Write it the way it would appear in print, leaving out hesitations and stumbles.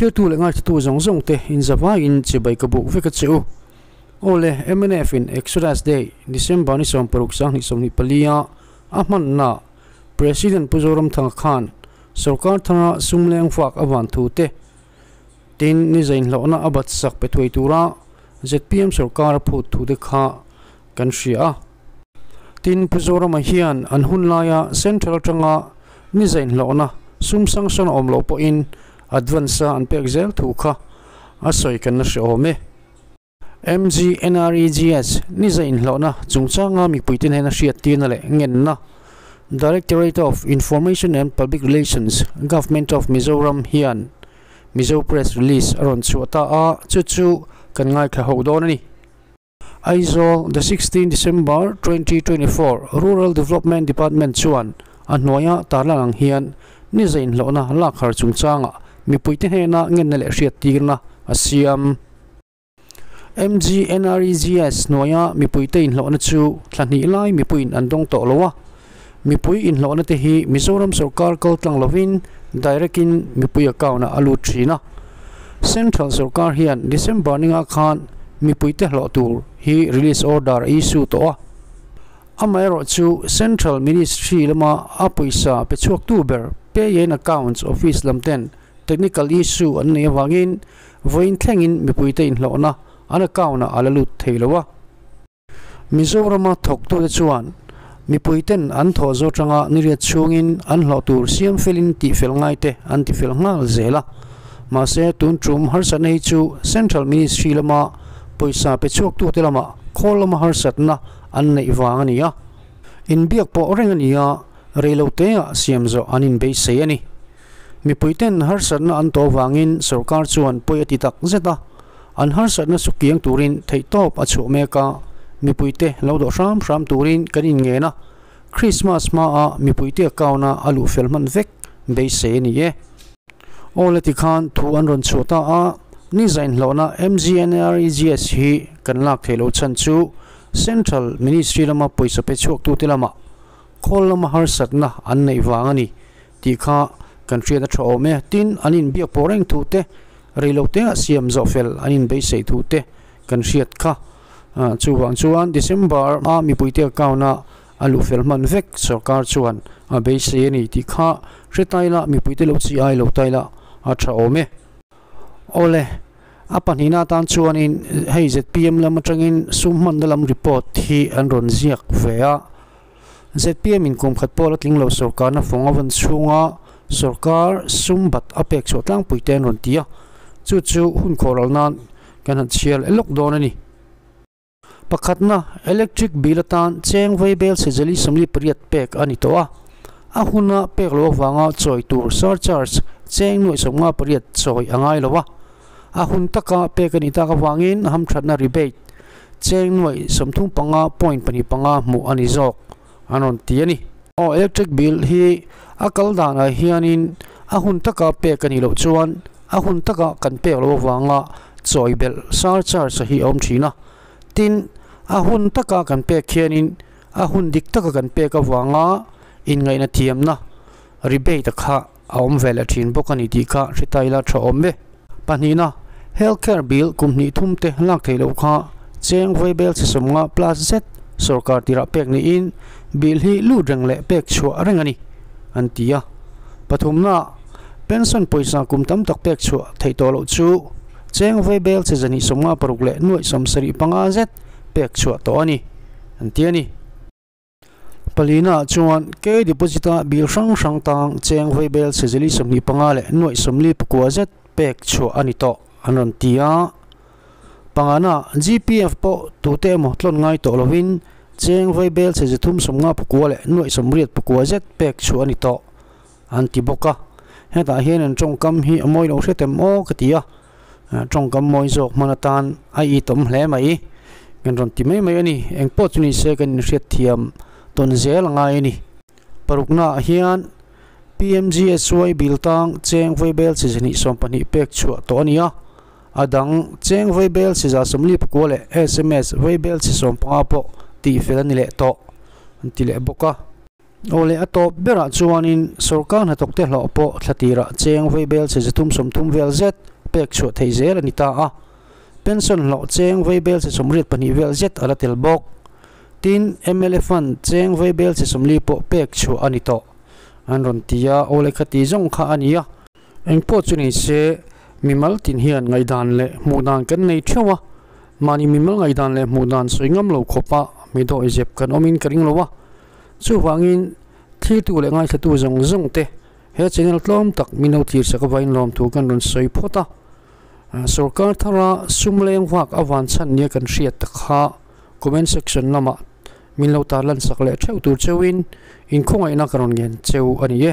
Thiltu leh ngaithatu zawng zawng te inzavaiin chibai ka buk vek a che u. Aw le, mnf in Exodus Day, December ni 16 2024 a a hmanna President Pu Zoramthanga khan sorkar thanga sum leng fak a van thu te tin ni zainhlawhna a bat sak pe thuai tura zpm sorkar a phut thu te kha kan hria a. Tin, Pu Zorama hian an hun laia Central atanga ni zainhlawhna sum sanction a awm loh pawhin advance a an pek zel thu kha a sawi kan la hre awm e. MGNREGS ni zainhlawhna chungchanga mipuite hnena hriattirna leh ngenna Directorate of Information and Public Relations, Government of Mizoram hian Mizo Press Release a rawn chhuah ta a, chu chu kan ngaithla ho dawn a ni. Aizawl, The 16 December 2024 Rural Development Department chuan a hnuaia tarlan ang hian ni zainhlawhna lak har chungchangah mipuite hnena ngenna leh hriattirna a siam. MGNREGS hnuaia mipuite inhlawhna chu thla hnih lai mipuiin an dawng tawh lo a, mipui inhlawhna te hi Mizoram sorkar kal tlang lovin direct-in mipui account-ah a lut thin a. Central sorkar hian December ninga khan mipuite hlawh tur hi release order a issue tawh a. Amaherawh chu Central Ministry lama a pawisa pe chhuaktu ber Pay and Accounts Office lam ten technical issue an neih avangin vawiin thlengin mipuite inhlawhna an account-ah a la lut thei lo a. Mizorama thawktute chuan mipuiten an thawh zawh atanga niriat chhungin an hlawh tur siam felin tihfel ngaite an tifel nghal zel a. Mahse, tun tum harsatna hi chu Central Ministry lama pawisa pe chhuaktute lamah khawl lama harsatna an neih vang a ni a. Inbiak pawh reng a ni a, reiloteah siam zawh an inbeisei a ni. Mipuiten harsatna an tawh vangin sorkar chuan pawi a ti tak zet a, an harsatna chu kiang turin theihtawp a chhuah mek a, mipuite lo dawh hram hram turin kan inngen a, Krismas hmaa mipuite account-a a luh fel hman vek beisei a ni e. Aw le tikhan thu an rawn chhuah ta a, ni zainhlawhna MGNREGS hi kan lak theih loh chhan chu Central Ministry lama pawisa pe chhuaktute lamah khawl lama harsatna an neih vang a ni. Tih kha kan hriat a tha awm e. Tin, an inbiak pawh reng thu te, reilote ah siam zawh fel an inbeisei thu te kan hriat kha. Chuvang chuan December a mipuite account a a luh fel hman vek sorkar chuan a beisei a ni tih kha hre tai la, mipuite lo chi ai lo tai la a tha awm e. Awle, a pahnihna atan chuanin hei zpm lam atangin sum hmanna lam report hi an rawn ziak ve a. Zpm in kum khat pawh la tling lo sorkarna fawng a vawn chhunga sorkar sum bat a pek chhuah tlangpui te an rawn ti a, chu chu hun khawhral nan kan han chhiar leh lawk dawn a ni. Pakhatna, electric bill atan cheng vaibel sejali 48 pek a ni tawh a, a huna pek loh avanga chawi tur surcharge cheng nuaih 58 chawi a ngai lo a, a hun taka pek a nih tak avangin hamthatna rebate Cheng nuaih 35 point 2 5 hmuh a ni zawk an rawn ti a ni. Aw electric bill hi a kal danah hianin a hun taka pek a nih loh chuan a hun taka kan pek loh avanga chawi belh surcharge hi a awm thin a. Tin, a hun taka kan pek hianin a hun dik taka kan pek avanga inngaihna thiamna rebate kha a awm ve leh thin bawk a ni tih kha hre ta ila tha awm e. Pahnihna, Health Care Bill kum hnih thum te lak theih loh kha cheng vaibel chi 50 plus zet sorkar tirah pek niin bill hi lut reng leh pek chhuah reng a ni, an ti a. Pathumna, Pension pawisa kum tam tak pek chhuah theih tawh loh chu cheng vaibel chi 256 leh nuaih 75 zet pek chhuah tawh a ni, an ti a ni. Palina chuan K deposit a bill hrang hrang tang cheng vaibel sejali 25 leh nuaih 49 zet pek chhuah a ni tawh an rawn ti a. Pangana GPF pawh tute emaw tlawn ngai tawh lovin cheng vaibel seji 359 leh nuaih 89 zet pek chhuah a ni tawh an ti bawk a. Hetah hian an tawngkam hi a mawi lo hret em aw ka ti a. Tawngkam mawi zawk hman atan a itawm hle mai. Kan rawn ti mai mai a ni. Eng pawh chu ni se kan inhriat thiam tawn zel a ngai a ni. Paruknaah hian PMGSY bill tang cheng vaibel chi zahnih 12 pek chhuah tawh a ni a. A dang cheng vaibel chi 49 leh sms vaibel chi 15 pawh tihfel a ni leh tawh an ti leh bawk a. Aw le a tawp berah chuanin sorkar hnathawkte hlawh pawh thla tirah cheng vaibel che 330 vel zet pek chhuah theih zel a ni ta a, pension hlawh cheng vaibel che 82 vel zet a la tel bawk. Tin, mla fund cheng vaibel che 40 pawh pek chhuah a ni tawh an rawn ti a, aw le khati zawng kha a ni a. Engpawh chu ni se, mimal tin hian ngaihdan leh hmuhdan kan nei theuh a, mahni mimal ngaihdan leh hmuhdan sawi ngam lo khawpa mi dawihzep kan awmin ka ring lo a. Chuvangin, thiltu leh ngaithlatu zawng zawng te he channel tlawm tak min lo thirsak avain lawmthu kan rawn sawi phawt a. Sorkar thara sum leng vak a van chhan nia kan hriat tak kha comment section lamah min lo tarlan sak leh theuh tur cheuhin inkhawngaihna ka rawn ngen cheu a ni e.